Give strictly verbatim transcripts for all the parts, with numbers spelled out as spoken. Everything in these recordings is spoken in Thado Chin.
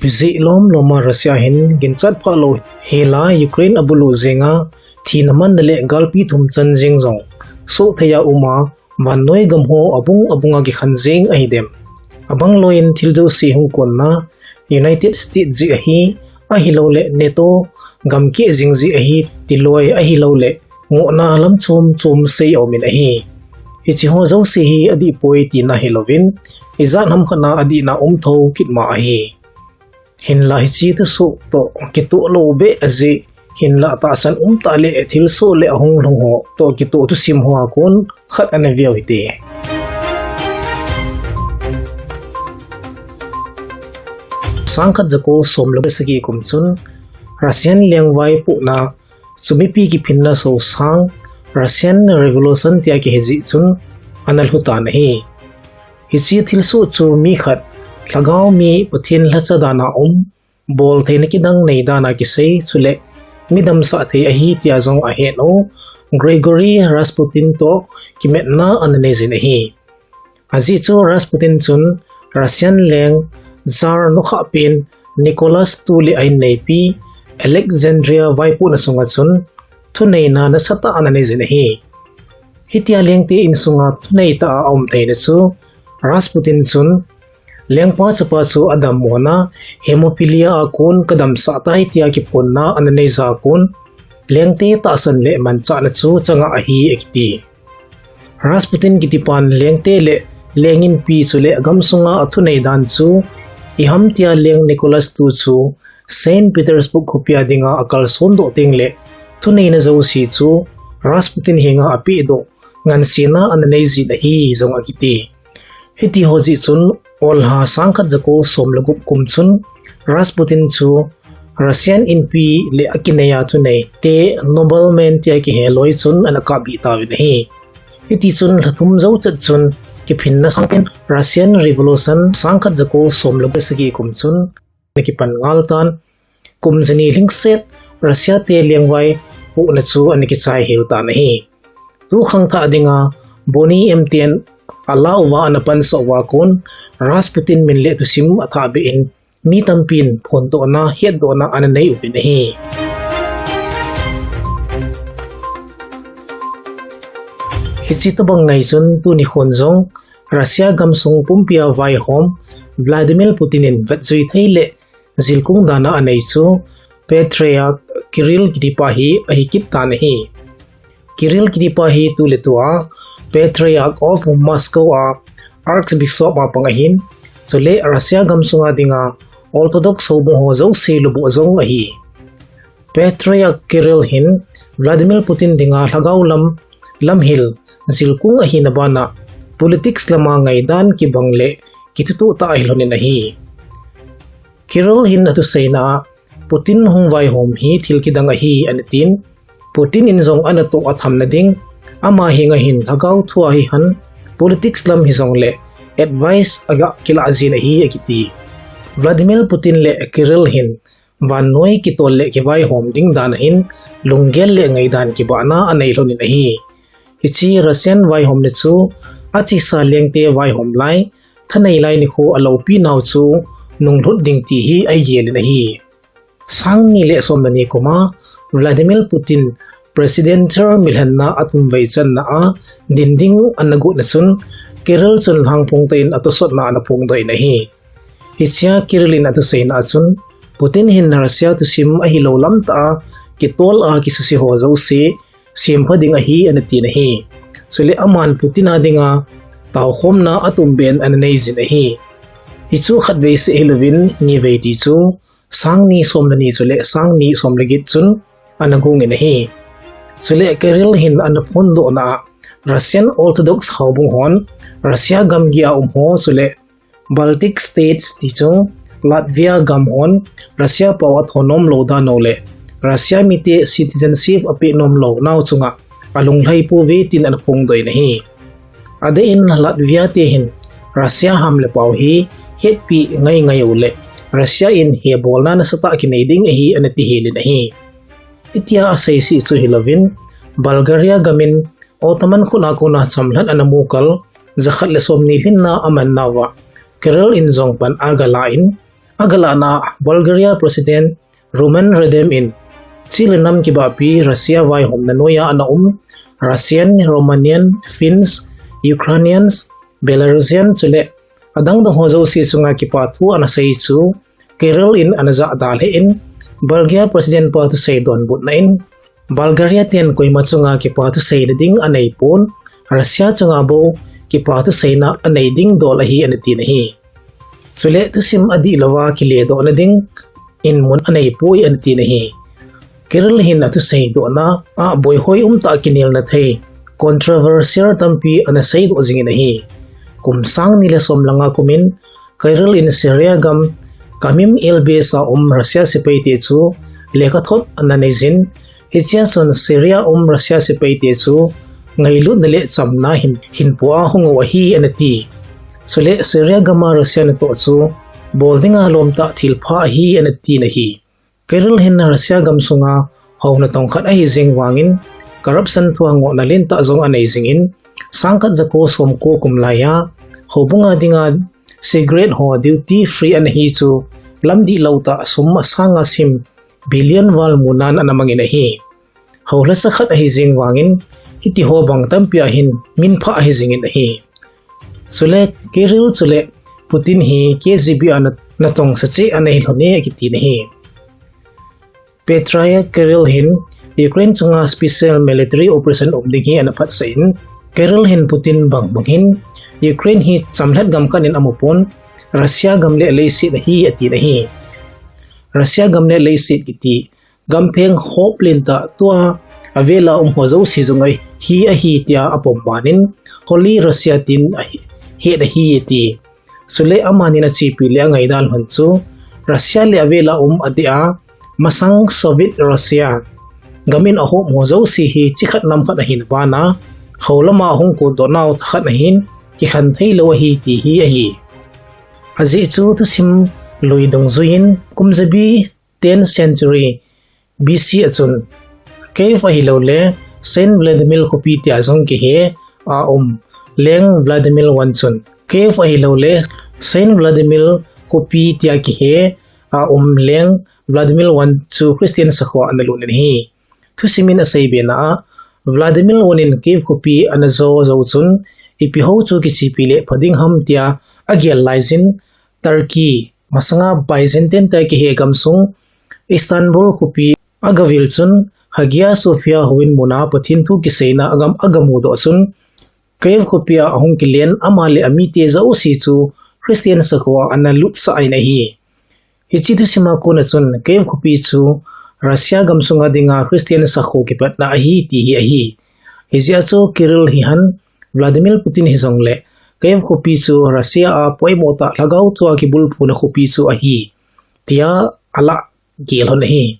Pijih lom loma Russia hin ginchat phah lou hela Ukraine abulu jenga thina manna le galpi thum chan jeng jong soh thei a uma vannoi gam ho abung abunga kikhan jeng ahi dem. Abang loiyin thil jouse hung konna United States jeh ahi, ahilouleh NATO gam keh jing jeh ahi, tiloi ahilouleh ngohna lam chom chom sei aumin ahi. Hiche ho jouse hi adih poi tina hilouvin, ijat ham khat na adihna um thou kit ma ahi. Hinlah hiche thusoh toh kitoh lou beh ajeh, hinlah tahsan um tah le thilsoh le ahung lhung ho toh kitoh thusim hoa kon khat ana veu hite. Sangkhat jako som le sagi kum chun Russian lengvai pohna chu mipi kiphinna sosang Russian Revolution tia kihe jeh chun ana lhu tan ahi. Hiche thilsoh chu mi khat lhagao mi Pathen lhacha dana um, bol theina kidang nei dana kisei, chule midamsah thei ahi tia jong ahet u Grigory Rasputin toh kimetna ana nei jin ahi. Ajeh chu Rasputin chun Russian leng Tsar nukhah pen Nicholas two le a inneipi Alexandria vaipohna sunga chun thuneina nasatah ana nei jin ahi. Hitia lengte insunga thunei tah a aum theina chu Rasputin chun lengpa chapa chu adam mona hemophilia a kon kadamsah tai tia kiphonna ana nei ja kon lengte tahsan le manchahna chu changa ahi akiti. Rasputin kitipan lengte le leng inpi chule gamsunga athunei dan chu iham tia leng Nicholas two chu Saint Petersburg khopia dinga akalson doh teng le thuneina jouse chu Rasputin henga apeh doh ngansena ana nei jin ahi jong akiti. Hiti ho jeh chun olha sangkhat jako som le gup kum chun Rasputin chu Russian inpi le akinei a thuneite nobleman tia kihe loi chun ana kaplih tauvin ahi. Hiti chun lha thum jou chet chun kiphinna sangpen Russian Revolution sangkhat jako som le gup le sagi kum chun ana kipan ngal tan. Kum jani lhingset Russia te lengvai pohna chu ana kichai hel tan ahi. Tu khangthah dinga Boney M ten ala uva ana pansah uva kon Rasputin min le thusim athah beh in mi tampin phondohna, hetdohna ana nei uvin ahi. Hiche tobang ngai chun tuni khon jong Russia gamsung pumpia vaihom Vladimir Putin in vetjui thei le jilkung dana anei chu Patriarch Kirill kitipa hi ahi kit tan ahi. Kirill kitipa hi tuletua Patriarch of Moscow a Archbishop a pang ahin, chule Russia gamsunga dinga Orthodox houbung ho jouse lubuh jong ahi. Patriarch Kirill hin Vladimir Putin dinga lhagao lam, lamhil, jilkung ahina bana politics lama ngaidan kibang le kithutuh tah ahi lhonin ahi. Kirill hin athuseina a Putin hung vaihom hi thil kidang ahi ana tin, Putin in jong ana toh athamna ding, ama henga hin lhagao thua hihen politics lam hijongle advice aga kilah jin ahi akiti. Vladimir Putin le Kirill hin vannoi kitol le kivaihom ding dan ahin lunggel le ngaidan kibahna anei lhonin ahi. Hiche Russian vaihomna chu achesa lengte vaihom lai, thanei lai nikho aloupi nau chu nunglhut ding ti hi ahi gelin ahi. Sangni le som le ni kuma Vladimir Putin presidential milhenna athumvei channa a din ding ana gotna chun Kirill chun lhangphong tah in atosotna ana phongdoh in ahi. Hichea Kirill in athuseina a chun Putin hin Russia thusim ahilou lam tah a kitol a kisuse ho jouse sempha ding ahi ana tin ahi. Chule aman Putin a dinga taokhomna atumbeh in ana nei jin ahi. Hichu khatvei seh hilouvin nivei ti chu sangni som le ni chule sangni som le get chun ana gongin ahi. Chule Kirill hin ana phondohna a Russian Orthodox houbung hon Russia gamgi a um ho chule Baltic States ti chu Latvia gam hon Russia pao athonom lou dan u le Russia mite citizenship apeh nom lou nau chunga alunglhai pouve tin ana phongdoh in ahi. Adeh in Latvia te hin Russia ham le pao hi hetpi ngai ngai u le Russia in hebolna nasatah kinei ding ahi ana ti helin ahi. Hitia aseisih chu hilouvin Bulgaria gamin Ottoman khut a kona chamlhat ana mukal jakhat le somni lhinna aman nauva Kirill in jong pan agalah in Agalahna Bulgaria President Roman Radem in chi le nam kibahpi Russia vaihomna noiya ana um Russian, Romanian, Finns, Ukrainians, Belarusian chule adang dang ho jouse chunga kipathu ana sei chu Kirill in ana jahda lheh in Bulgaria President pa thusei donbutna in Bulgaria ten koima chunga kipathu seina ding anei pon, Russia chunga bou kipathu seina anei ding dol ahi ana tin ahi. Chule thusim adih louva kiledohna ding in mun anei poi ana tin ahi. Kirill hin athusei dohna a boihoi umtah kinelna thei controversial tampi ana seidoh jingin ahi. Kum sang ni le som langa kumin Kirill in Syria gam Kamim Elbes a um Russia sepaite chu lekhathot ana neijin, hichea chun Syria um Russia sepaite chu ngailutna le chamna hin hinpua hung u ahi ana ti. Chule Syria gama Russia natoh chu bol dinga lomtah thilpha ahi ana tin ahi. Kirill hin Russia gam sunga houna tongkhat ahi jeng vangin corruption thua ngohna lentah jong anei jingin sangkhat jako somko kum laiya houbunga dinga cigarette ho duty free ana hi chu lamdih loutah sum asanga sim billion val munan ana mangin ahi. Houlhacha khat ahi jeng vangin hitiho bang tampi a hin minphah ahi jingin ahi. Chule Kirill chule Putin hi KGB a na, natongsa cheh anei lhon e akitin ahi. Petro Kirill hin Ukraine chunga special military operation um ding hi ana phatsah in, Kirill hin Putin bangbang hin Ukraine hi chamlhat gam khat in amu pon, Russia gam le leiset ahi atin ahi. Russia gam le leiset kiti gampheng hop lentah tua avela um ho jouse jong ahi ahi tia apom banin Holy Russia tin ahi, het ahi ati. Chule amanin achepi le angaidam lhon chu Russia le avela um adeh a masang Soviet Russia gamin ahop ho jouse hi chikhat namkhat ahin bana houlama hung kutdoh nau thakhat ahin kikhen theilou ahi ti hi ahi. Ajeh chu thusim lui dungjuiyin kum jabi tenth century B C a chun Kiev ahilouleh Saint Vladimir khopi tia jong kihe a um Leng Vladimir one chun Kiev ahilouleh Saint Vladimir khopi tia kihe a um Leng Vladimir one chu Christian sakhoa ana lut in ahi. Thusim in asei bena a Vladimir one in Kiev khopi ana jo jou chun ipi ho chu kichepi le pha ding ham tia agel laijin Turkey masanga Byzantine tia kihe gamsung Istanbul khopi agavil chun Hagia Sophia houin muna Pathen thu kiseina agam agamudoh chun Kiev khopia ahung kilen ama le amite jouse chu Christian sakhoa ana lutsah in ahi. Hiche thusima kona chun Kiev khopi chu Russia gamsunga dinga Christian sakho kipatna ahi ti hi ahi. Hijeh a chu Kirill hihen Vladimir Putin hijongle Kiev khopi chu Russia a poimo tah lhagao thua kibulphuna khopi chu ahi tia alah gel lhon ahi.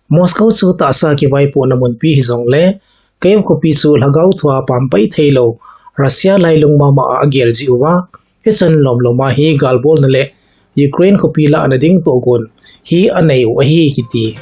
Moscow chu tahsa kivaipohna munpi hijongle Kiev khopi chu lhagao thua pampai theilou Russia lailung mama a agel jeh uva hichan lomloma hi galbolna le Ukraine khopi lahna ding tohgon hi anei u ahi kiti.